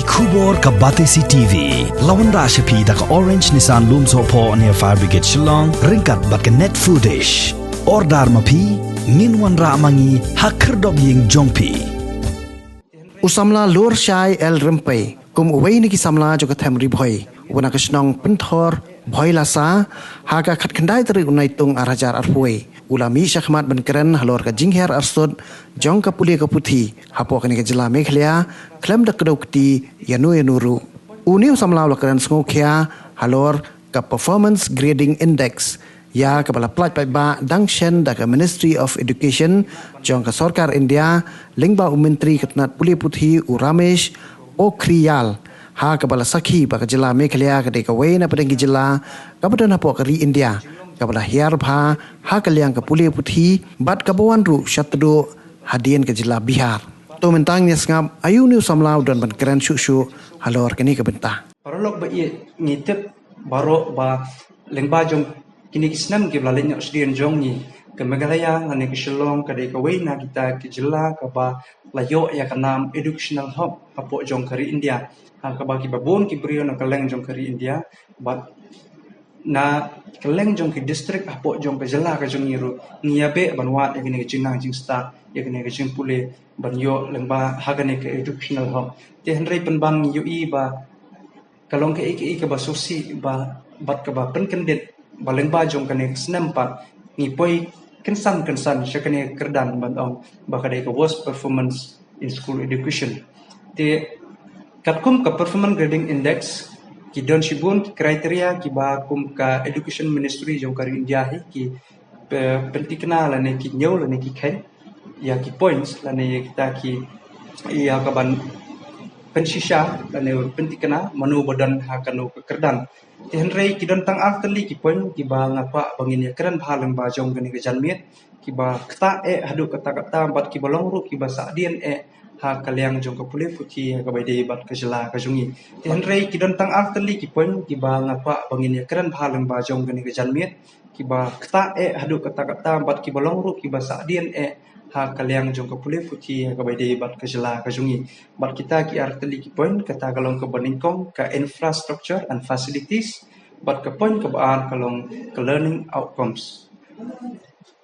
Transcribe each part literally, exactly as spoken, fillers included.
Khubor ka Batesi TV la wanrah sha phi da ka Orange Nissan Lumsohphoh near Fire Brigade Shillong ryngkat bad ka Net Foodish. Order ma phi, ngin wanrah ma ngi ha khyrdop ïing jong phi. U samla Lurshai L Rympei kum uwei na ki samla jong ka them Ri Bhoi, u na ka shnong Pynthor, Bhoilasa, ha ka khatkhyndai tarik u Naitung ar hajar arphew, u la mih shakhmat ban kren halor ka jinghiar arsut jong ka pule ka puthi hapoh kane ka jylla Meghalaya khlem da kdew kti ïano ïano ruh. Une u samla u la kren sngewkhia halor ka Performance Grading Index, ïa kaba la pyllait paidbah dang shen da ka Ministry of Education jong ka sorkar India lyngba u Myntri ka tnat pule puthi u Ramesh Pokhriyal, ha kaba la sakhi ba ka jylla Meghalaya ka dei kawei na pdeng ki jylla kaba don hapoh ka ri India kaba la hiar bha ha ka liang ka pule puthi bad kaba wan ruh sha tduh hadien ka jylla Bihar. To mynta ngin ïa sngap aïu une u samla u don ban kren shuh shuh halor kane ka bynta. Paralok ba ïeit, ngi tip baroh ba lyngba jong kine ki snem kiba la leit noh sdien jong ngi, ka Meghalaya lane ka Shillong ka dei kawei na kita ki jylla kaba la ïoh ïa ka nam educational hub hapoh jong ka ri India. Ha kaba kiba bun ki briew na kylleng jong ka ri India bad na kylleng jong ki district hapoh jong ka jylla ka jong ngi ruh ngi ïa beh ban wad ïa kane ka jingnang jingstad, ïa kane ka jingpule ban ïoh lyngba ha kane ka educational hub. Te hynrei pynban ngi ïohi ba ka long kaei kaei kaba sngewsih ba bad kaba pynkyndit ba lyngba jong kane ka snem pat ngi poi kynsan kynsan sha kane ka kyrdan ban ong ba ka dei ka worst performance in school education. Te katkum ka Performance Grading Index, ki don shibun ki criteria kiba kum ka Education Ministry jong ka ri India hi ki, eh, pynthikna lane ki ñiew lane ki kheiñ ïa ki points lane ïa kita ki, ïa kaban pynshisha lane pynthikna mano ba don ha kano ka kyrdan. Te hynrei ki don tang artylli ki point kiba nga kwah ba ngin ïa kren bha lyngba jong kane ka janmiet, kiba ktah eh haduh katta katta bad kiba long ruh kiba sahdien eh ha ka liang jong ka pule puthi ha kaba ïadei bad ka jylla ka jong ngi. Te hynrei ki don tang artylli ki point kiba nga kwah ba ngin ïa kren bha lyngba jong kane ka janmiet, kiba ktah eh haduh katta katta bad kiba long ruh kiba sahdien eh ha ka liang jong ka pule puthi ha kaba ïadei bad ka jylla ka jong ngi. Bad kita ki artylli ki point, kata ka long kaba nyngkong ka infrastructure and facilities, bad ka point kaba ar ka long ka learning outcomes.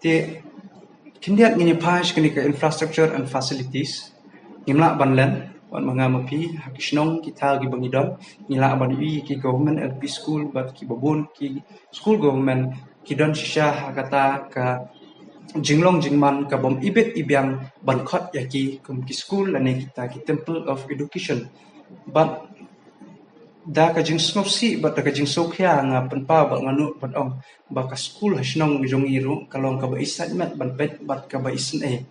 Te khyndiat ngin ïa phai sha kane ka infrastructure and facilities. Ngim lah ban len, wat ma nga ma phi, ha ki shnong ki thaw kiba ngi don, ngi lah ban ïohi ki government L P school bad kiba bun ki school government ki don shisha ha kata ka jinglong jingman ka bym ibit ibiang ban khot ïa ki kum ki school lane kita ki temple of education. Bad da ka jingsngewsih bad da ka jingsngewkhia nga pynpaw bad nga nud ban ong ba ka school ha shnong jong ngi ruh ka long kaba i sait met ban peit bad kaba i sngewsih.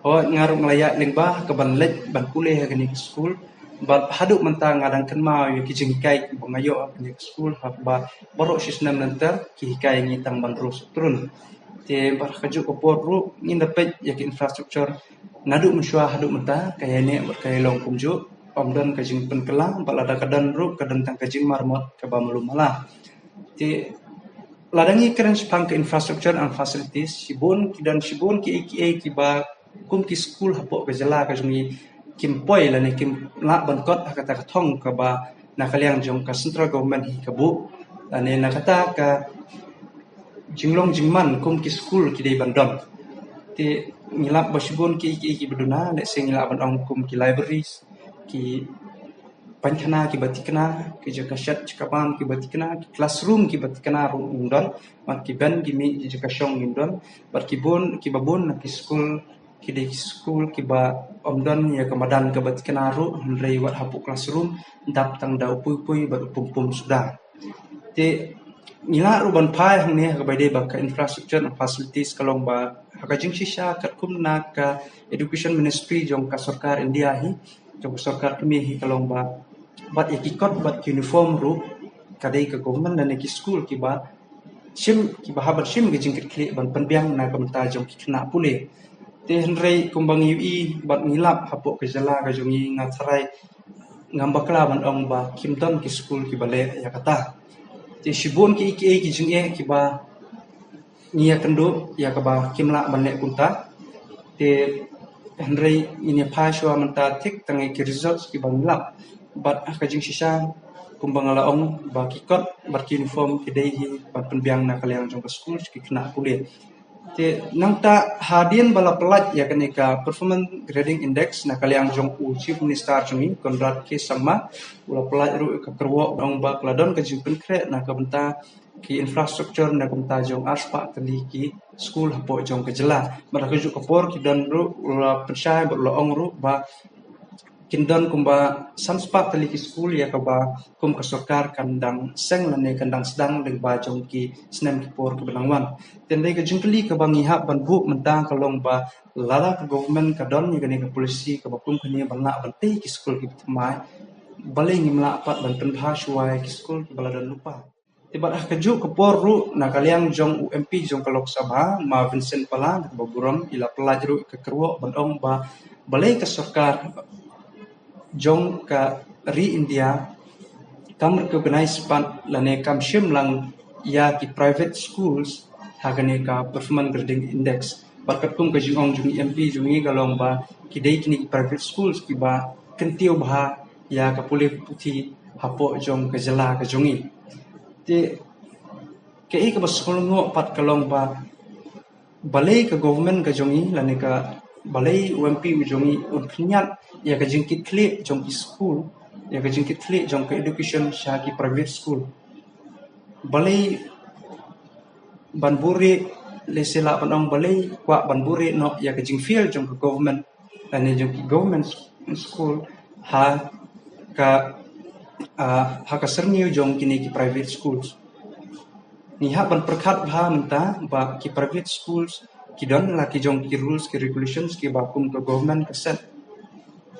Hooid, nga ruh nga la ïaid lyngba kaban leit ban pule ha kane ka school. Bad haduh mynta nga dang kynmaw ïa ki jinghikai kiba nga ïoh ha kane ka school, ha kaba baroh shi snem lynter ki hikai ngi tang ban rung suk trun. Te bad ha kajuh ka por ruh ngin da peit ïa ki infrastructure naduh mynshuwa haduh mynta, ka ïaineh bad ka ïalong kumjuh, ym don ka jingpynkylla, bad lada ka don ruh ka don tang ka jingmarmot kaba malu mala. Te lada ngi kren shaphang ka infrastructure and facilities, shibun ki don shibun kiei kiei kiba kum ki school hapoh ka jylla ka jong ngi kim poi lane kim lah ban kot ha kata ka thong kaba na ka liang jong ka central government hi ka buh lane na kata ka jinglong jingman kum ki school ki dei ban don. Te ngi lap ba shibun kiei kiei kiba duna, let's say ngi lah ban ong kum ki libraries, ki painkhana kiba thikna, ki jaka shet jaka bam kiba thikna, ki classroom kiba thikna ruh ngim don, bad ki bench ki mih, ki jaka shong ngim don, bad ki bun, kiba bun na ki school ki dei ki school kiba ym don ïa ka madan kaba thikna ruh, hynrei wat hapoh classroom dap tang da u pui pui bad u pum pum suda. Te ngi lah ruh ban phai hangne ha kaba ïadei bad ka infrastructure and facilities ka long ba ha ka jingshisha katkum na ka education ministry jong ka sorkar India hi, jong ka sorkar kmie hi ka long ba bad ïa ki kot bad ki uniform ruh ka dei ka government lane ki school kiba shim, kiba hap ban shim ka jingkitkhlieh ban pynbiang na ka bynta jong ki khynnah pule. Te hynrei kumba ngi ïohi bad ngi lap hapoh ka jylla ka jong ngi, nga tharai ngam bakla ban ong ba kim don ki school kiba leh ïa kata. Te shibun kiei kiei ki jingeh kiba ngi ïakynduh ïa kaba kim lah ban leh kumta. Te hynrei ngin ïa phai shuwa mynta thik tang ïa ki results kiba ngi lap. Bad ha ka jingshisha, kumba nga la ong, ba ki kot bad ki uniform ki dei hi ban pynbiang na ka liang jong ka skul sha ki khynnah pule. Te nangta hadien ba la pyllait ïa kane ka Performance Grading Index na ka liang jong u Chief Minister jong ngi, Conrad K Sangma, u la pyllait ruh ka kyrwoh, ong ba ka la don ka jingpynkhreh na ka bynta ki infrastructure na ka bynta jong arspah tylli ki skul hapoh jong ka jylla. Bad ha kajuh ka por ki don ruh, u la pynshai bad u la ong ruh ba kin don kumba sanspah tylli ki skul ïa kaba kum ka sorkar kan dang seng lane kan dang sdang lyngba jong ki snem ki por kiba nang wan. Te hynrei ka jingkylli kaba ngi hap ban buh mynta ka long ba lada ka government ka don ïa kane ka policy kaba kum kane ban lah ban tei ki skul kiba thymmai, balei ngim lah pat ban pynbha shuwa ïa ki skul kiba la don lypa? Te bad ha kajuh ka por ruh na ka liang jong u M P jong ka Lok Sabha, Ma Vincent Pala, na kaba burom i la pyllait ruh ka kyrwoh ban ong ba balei ka sorkar jong ka ri India kam recognize pat lane kam shim lang ïa ki private schools ha kane ka Performance Grading Index. Bad katkum ka jingong jong i M P jong i ka long ba ki dei kine ki private schools kiba kyntiew bha ïa ka pule puthi hapoh jong ka jylla ka jong i. Te kaei kaba sngewlyngngoh pat ka long ba balei ka government ka jong i lane ka, balei u M P u jong i un pynïaid ïa ka jingkitkhlieh jong ki skul, ïa ka jingkitkhlieh jong ka education sha ki private school. Balei ban buhrieh, lehse lah ban ong balei kwah ban buhrieh noh ïa ka jingfield jong ka government lane jong ki government school ha ka, ah, ha ka syrngiew jong kine ki private schools. Ngi hap ban pyrkhat bha mynta ba ki private schools ki don la ki jong ki rules, ki regulations kiba kum ka government ka set.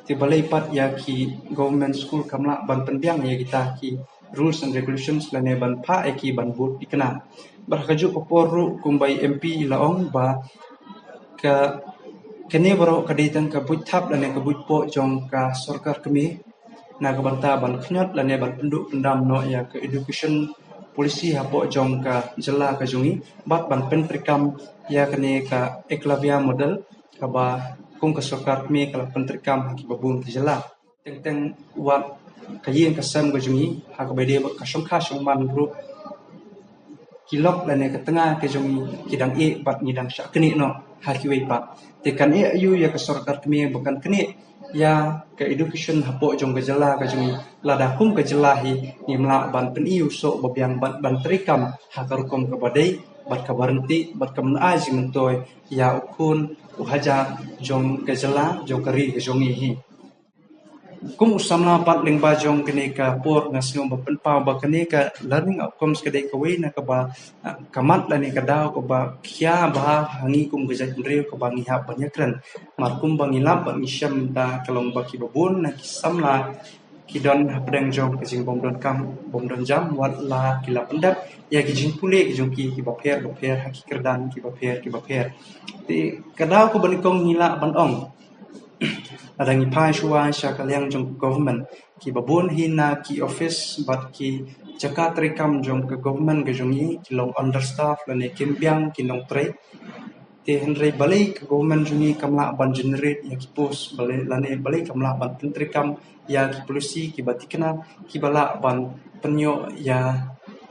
Te balei pat ïa ki government school kam lah ban pynbiang ïa kita ki rules and regulations lane ban phah ïa ki ban bud thikna? Bad ha kajuh ka por ruh kumba i M P i la ong ba ka, kane baroh ka dei tang ka buit thap lane ka buit poh jong ka sorkar kmie na ka bynta ban khñiot lane ban pynduh pyndam noh ïa ka education policy hapoh jong ka jylla ka jong i, bad ban pyntreikam ïa kane ka Eklavya model kaba kum ka sorkar kmie ka la pyntreikam ha kiba bun ki jylla. Teng teng wat ka ïing ka sem ka jong i, ha kaba ïadei bad ka shongkha shongman ruh, ki lok lane ka tnga ka jong i ki dang ïeh bad ngi dang shah knieh noh ha kiwei pat. Te kan ïeh aïu ïa ka sorkar kmie ba kan knieh ïa ka education hapoh jong ka jylla ka jong i lada kum ka jylla hi ngim lah ban pyni u soh ba biang ban, ban treikam ha ka rukom kaba dei bad kaba ryntih bad kaba ai jingmyntoi ïa u khun u hajar jong ka jylla jong ka ri ka jong i hi. Kum u samla pat lyngba jong kane ka por nga sngew ba pynpaw ba kane ka learning outcomes ka dei kawei na kaba, ah, ka mat lane ka daw kaba khia bha ha ngi kum ka jaitbynriew kaba ngi hap ban ïakren. Namar kumba ngi lap bad ngi shem mynta ka long ba kiba bun na ki samla ki don hapdeng jong ka jingbymdon kam bymdon jam wat la ki la pyndep ïa ki jingpule ki jong ki kiba pher ba pher ha ki kyrdan kiba pher kiba pher. Te ka daw kaba nyngkong ngi lah ban ong, lada ngi phai shuwa sha ka liang jong ka government, kiba bun hi na ki office bad ki jaka treikam jong ka government ka jong i ki long understaff lane kim biang ki nongtrei. Te hynrei balei ka government jong i kam lah ban generate ïa ki post, balei lane balei kam lah ban pyntreikam ïa ki policy kiba thikna kiba lah ban pynïoh ïa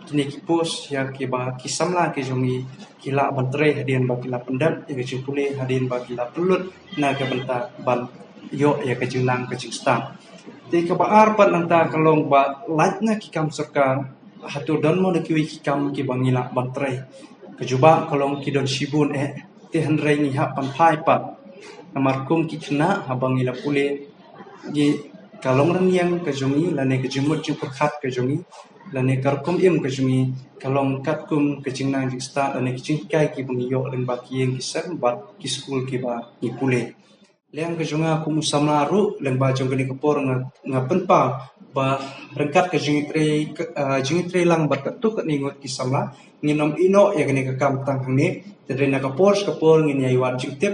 kine ki post ïa kiba ki samla ki jong i ki lah ban trei hadien ba ki la pyndep ïa ka jingpule hadien ba ki la pynlut na ka bynta ban ïoh ïa ka jingnang ka jingstad. Te kaba ar pat nangta ka long ba lait na ki kam sorkar, hato don mo da kiwei ki kam kiba ngi lah ban trei? Ka jubab ka long ki don shibun eh, te hynrei ngi hap ban phai pat. Namar kum ki khynnah haba ngi la pule, ngi, ka long rynïeng ka jong i lane ka jingmut jingpyrkhat ka jong i lane ka rukom im ka jong i ka long katkum ka jingnang jingstad lane ka jinghikai kiba ngi ïoh lyngba ki ïing ki sem bad ki skul kiba ngi pule. Liang ka jong nga kum u samla ruh lyngba jong kane ka por nga, nga pynpaw ba ryngkat ka jingtrei, ah, jingtrei lang bad katto katne ngut ki samla ngin ym ïeh noh ïa kane ka kam tang hangne. Te hynrei na ka por sha ka por ngin ïai wad jingtip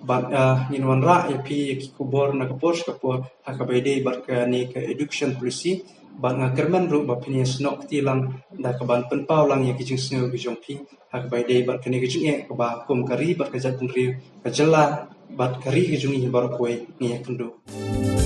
bad, ah, ngin wanrah ïa phi ïa ki khubor na ka por sha ka por ha kaba ïadei bad kane ka education policy. Bad nga kyrmen ruh ba phin ïasnoh kti lang da kaban pynpaw lang ïa ki jingsngew ki jong phi ha kaba ïadei bad kane ka jingeh kaba kum ka ri bad ka jaitbynriew, ka jylla bad ka ri ka jong ngi baroh kawei ngi ïakynduh.